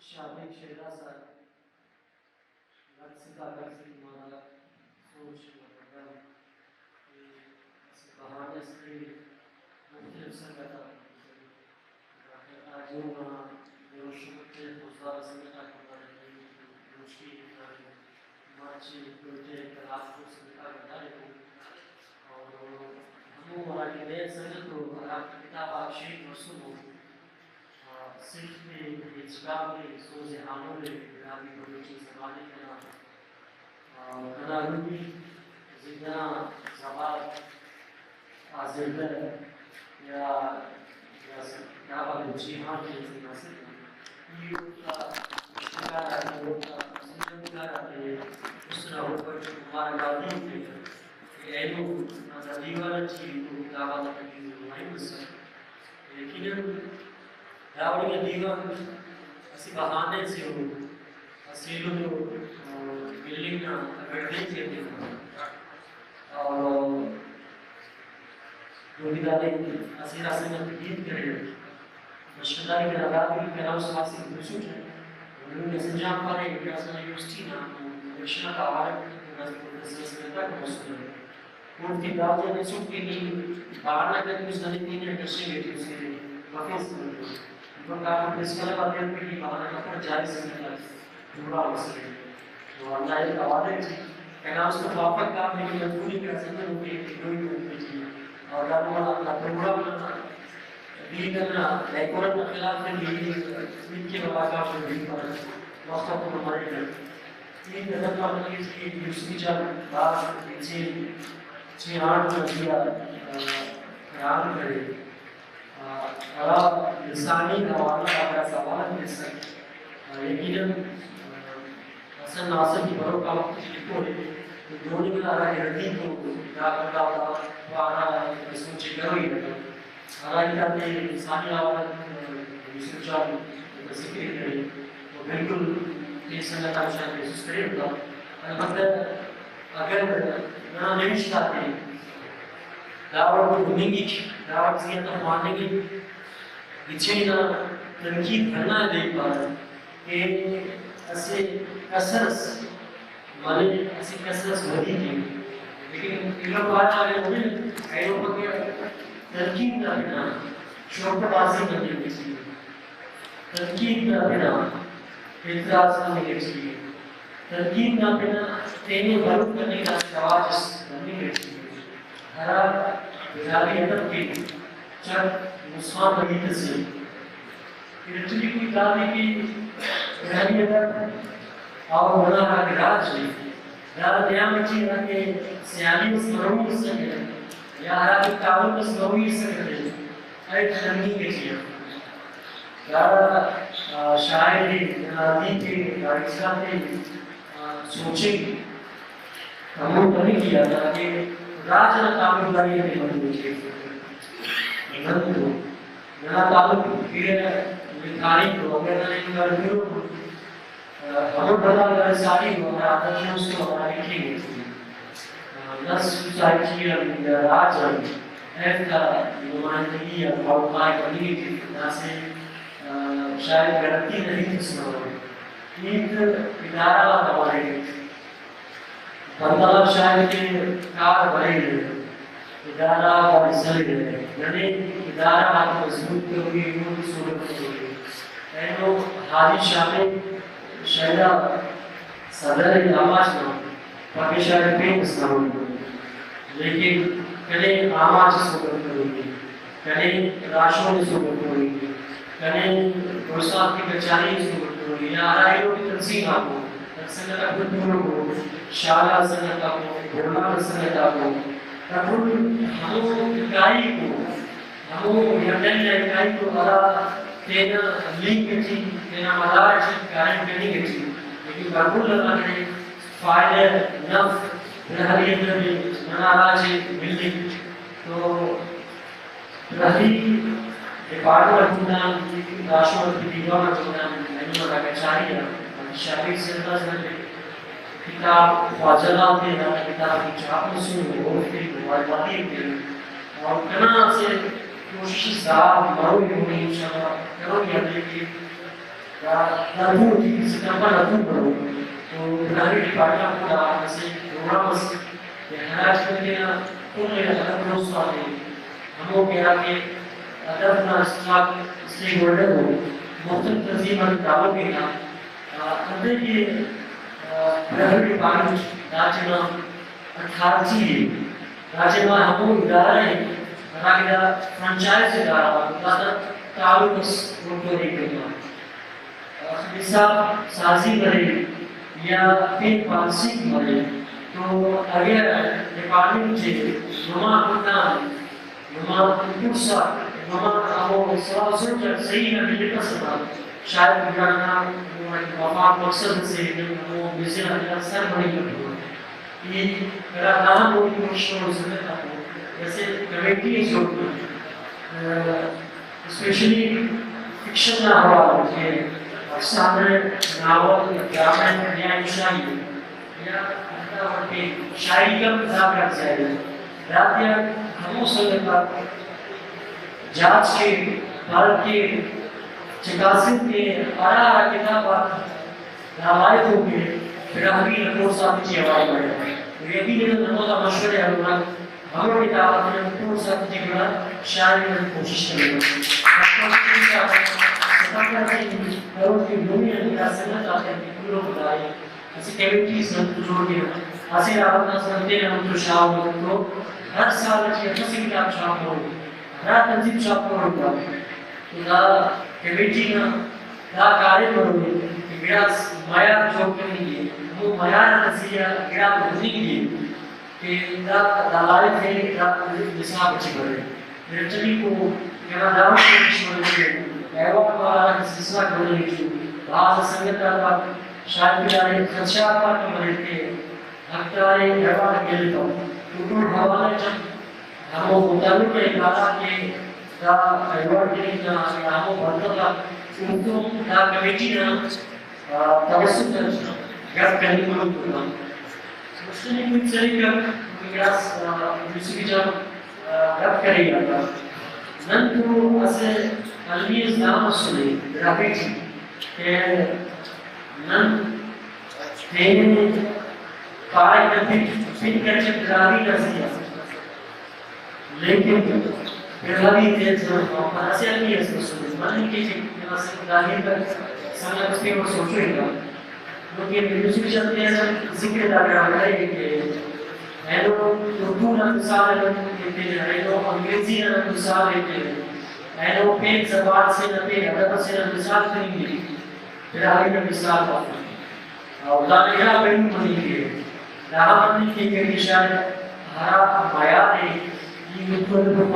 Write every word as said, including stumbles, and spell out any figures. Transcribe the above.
شاپنگ شیرا سا لکھ ستا کر سے تمہارا سوچ مطلب کہ اسہ بہانے سے مختلف سنگت آک آجو نا دیو شکر تے دوستدار سنگت آک ہمارے دوشی مچی کوئٹہ کلاس کو سنگت آک ہمارے اور ہمو ہرا کہ نئے سنگت و ہرا کتاب آک شیف مسنو، آ، صرف تے ہچکا تے سوز ہانو لے گرابی بلوچی زبان کنا، آ، کنا رومی زندنا زبان آ زندہ یا، یا کتاب آ جی ہاں جی زندہ سے ای اوتا اشتکار آتے اوتا زندگار آتے اس نا ہو پر مبارکبادی کہ اینو نا دیوان اٹی او کتاب آتا تقریر مہم مسر۔ یقیناً داوڑی نا دیوان اسہ بہانے سے او اسہ ایلو تو، آ، بلنگ نا گڑدے تے اور دودی دادے اسہ راستے نا تقریر کرے۔ بشخداری کنا داد بھی کنا اس واسطے پوچھو ہے۔ انہوں نے سنجام پارے کہ اس یونیورسٹی نا الیکشن کا حوالہ بس پروفیسر سے تک مسئلہ ہے۔ اوفتے دا جان ئسر کہ نی بہانہ کریس، ننے تینے آ کشنگ ٹی اسے بفیس۔ ایون داکان پریس کلب آ تیان کہ نی بہانہ کپر جائز سنگت آک پورا مسنے۔ تو اللہ ءِ حوالہ ٹی کنا است پاپک کام نے کہ مجبوری کا سنگت ہو گئی کہ کوئی کرتے جی۔ اور دا پروگرام نا دین نا ڈیکورم نا خلاف ہے کہ یہ سنگھ کے بابا کا دین پر وقت پر ہمارے ای گزل نا مطلب کہ یوسفی جان بھاز گچین چیہان نا زیہا، آ، خیال کرے۔ آ، ہرا لسانی حوالہ غاک سوالک تسک۔ آ، یقیناً، آ، حسن ناصر ٹی بروک آ وخت ٹی لکھورے تو دہننگ نا ہرا گڑتی تو دا، دا، دا پارہ سوچ ءِ کروئی ءِ۔ ہرا ہیت آتے لسانی حوالہ یوسف جان ذکر کرے، تو بالکل کین سنگت آک شاید محسوس کریر تا۔ البتہ اگر ننا نوشت آتے داوڑ تو ہننگک، داوڑ زی آ تا خواننگک، گچین آ تنقید ہندا ءِ دیک پارہ کہ اسہ کسر اس ملک، اسہ کسر اس ودی کیک۔ لیکن ایلو پاچا نے ہمے اینو پکے تنقید نا بنا شوق بازی مننگ ٹی، تنقید نا بنا اعتراض مننگ ٹی، تنقید نا بنا تینے بروک کننگ نا رواج اس مننگ ٹی، ہرا براہوئی ادب کن چٹ نسخان نا ہیت اسے۔ ایلو ٹی کوئی دادے کہ براہوئی ادب اور ننا ہرا گڑاس ءِ، دانا نیام ٹی ہراکہ سیانی اس مروئی اسکہ یا ہراکہ کاوہ اس مروئی اسکہ، ایت ہننگ ٹی ءِ۔ دانا، آ، شاعر ءِ، دانا ادیب ءِ، دانا اصلاح تے، آ، سوچنگ ہمو کننگ ٹی ءِ تاکہ راج نا تعلقداری تے مننگ ٹی ءِ۔ نن تو ننا تعلق پورے تاریخ ءِ، اگر ننے انگا ہندنو ہمو بندغ نا ساڑی ءِ، ہرا ادب نا است ءِ، ہرا لکھنگ ءِ۔ نس سوسائٹی آن یا راج آن ایفتا نمائندگی یا خواہوخواہی کننگ ٹی داسہ، آ، شاید غلطی نا ہیت اس نہ مرے۔ ہیت ادارہ غاتا مریک۔ بندغ آک شاید کہ کار بریرہ، ادارہ غاک سلرہ، ننے ادارہ غاتے مضبوط کروئی ءِ، ایمون تے سوگو کروئی ءِ۔ اینو حاجی شاکر شیدا صدر آماچ نا پاکستان پین اس نہ ہلوئی، لیکن کنے آماچ ءِ سوگو کروئی ءِ۔ کنے راہشون ءِ سوگو کروئی، کنے برسات کی کچاری ءِ سوگو کروئی، یا ہرا ایلو ٹی تنظیم آکو، سنگت آک پورو کو، شالا سنگت آکو، بولان سنگت آکو، دا کل ہمو اکائی کو، ہمو یکائی نا اکائی کو ہرا تینا لنک ٹی، تینا مدار ٹی قائم کننگ ٹی، لیکن بھرپور لگا کرے فائدہ نف براہوئی ادب ءِ ننا راج ءِ ملک تو براہوئی ڈیپارٹمنٹ نا کنڈآن، راہشون ادبی دیوان نا کنڈآن اینو ہرا کچاری ءِ، حاجی شاکر صاحب نا زند ءِ کتاب خواجہ لال تے ہرا کتاب ءِ چھاپ مسنے، اوفتے مبارکبادی ءِ تینے۔ اور کنا اسہ کوشش اس دا مروئی مونی انشاءاللہ کرو یا دے کہ دا، دا دو ٹی ستمبر نا دو برو تو براہوئی ڈیپارٹمنٹ نا اسہ پروگرام اس کہ ہرا ٹی تینا کل ادب دوست آتے ہمو گڑا کہ ادب نا اسٹاک اسٹیک ہولڈر و مختلف تنظیم آتے تعلق ءِ، انتئے کہ براہوئی ڈیپارٹمنٹ دا ٹائما اتھارٹی ءِ، دا ٹائما ہمو ادارہ ءِ ہراکہ دا فرنچائز ادارہ غاک، داسہ تعلق اس اوڑتون ہرفینے۔ نصاب سازی مرے یا پین پالیسی مرے تو اگہ ڈیپارٹمنٹ ٹی نما کنڈآن نما ترسا نما ہمو سوال سوچ آک صحیح نا ملپسہ تا شاید گڑا نا مفاد مقصد اسے ہمو مزن آتیان سر مننگ کپرہ۔ ای گڑا دا ہم اوڑے کوشش کروئی سنگت آکو اسہ کمیٹی اس جوڑ کر، اسپیشلی فکشن نا حوالہ ٹی افسانہ، ناول، ڈرامہ، نیا انشائی یا ہندا وڑ پین شاعری کم زیادہ زیادہ دادیا ہمو سنگت آک جاچ کے، پرکھ کے، چکاسن کے، ہرا ہرا کتاب آک دا لائخ ءُ کہ براہوئی نا کورس آتے ٹی اوار مریرہ۔ و یقین اٹ نمو دا مشورہ ہلونا ہمو کتاب آتے نا کورس آتے ٹی گڑا شاعری نا کوشش کننگ ءِ۔ ستمبر ٹی کروڑ ٹی نوے آن گڑا سنگت آتے ٹی کلو بلائے اسہ کمیٹی اس نن تو جوڑ کینہ۔ اسہ راوت نا سنگتے نا ہم تو شاغ تو ہر سال ٹی اسہ کتاب چھاپ مروئی، ہرا تنظیم چھاپ مروئی۔ تو دا کمیٹی نا دا کاریم ہروئی کہ گڑاس معیار جوڑ کننگ ءِ، ہمو معیار آتا ذریعہ گڑاتے ہننگ ءِ کہ دا، دا لائخ ءِ، دا نصاب ٹی بریک۔ ارٹمیکو کنا دا ہم کوشش مریک کہ ایوارڈ والا آک استثناء بننگ ٹی بھاز سنگت آتا شاید کہ داڑے خدشہ آک مریر کہ حقدار ایوارڈ ملپک۔ تو کل حوالہ ٹی ہمو متعلقہ ادارہ غاک کہ دا ایوارڈ گننگ نا یا ہمو بندغ آک اوڑتون دا کمیٹی نا، آ، توسط اٹ گپ کننگ مروئی۔ مسٹمی کوئی سلیکہ گڑاس، آ، یوسف جان، آ، گپ کرے آتا۔ نن تو اسہ المی اس دا مسنے براہوئی ٹی کہ نن تینے پائک نا پن، پن کچ براہوئی نا زی آ۔ لیکن براہوئی تیٹ نن پاپہ اسہ المی اس مسنے۔ مننگ کیٹی ننا سنگت داہیت سنگت اس پین سوچوئی تا۔ لیکن یوسف جان تینا ذکر دا گڑا کرے کہ اینو اردو نا مثال ءِ نن ایتنہ، اینو انگریزی نا نن مثال ایتنہ، اینو پین زبان سے نہ پین ادب سے نن مثال تننگ ءِ۔ براہوئی نا مثال بافک۔ اور دا نگراہ بننگ مننگ ءِ۔ دا ہم مننگ کیک کہ شاید ہرا معیار ءِ ای مطلب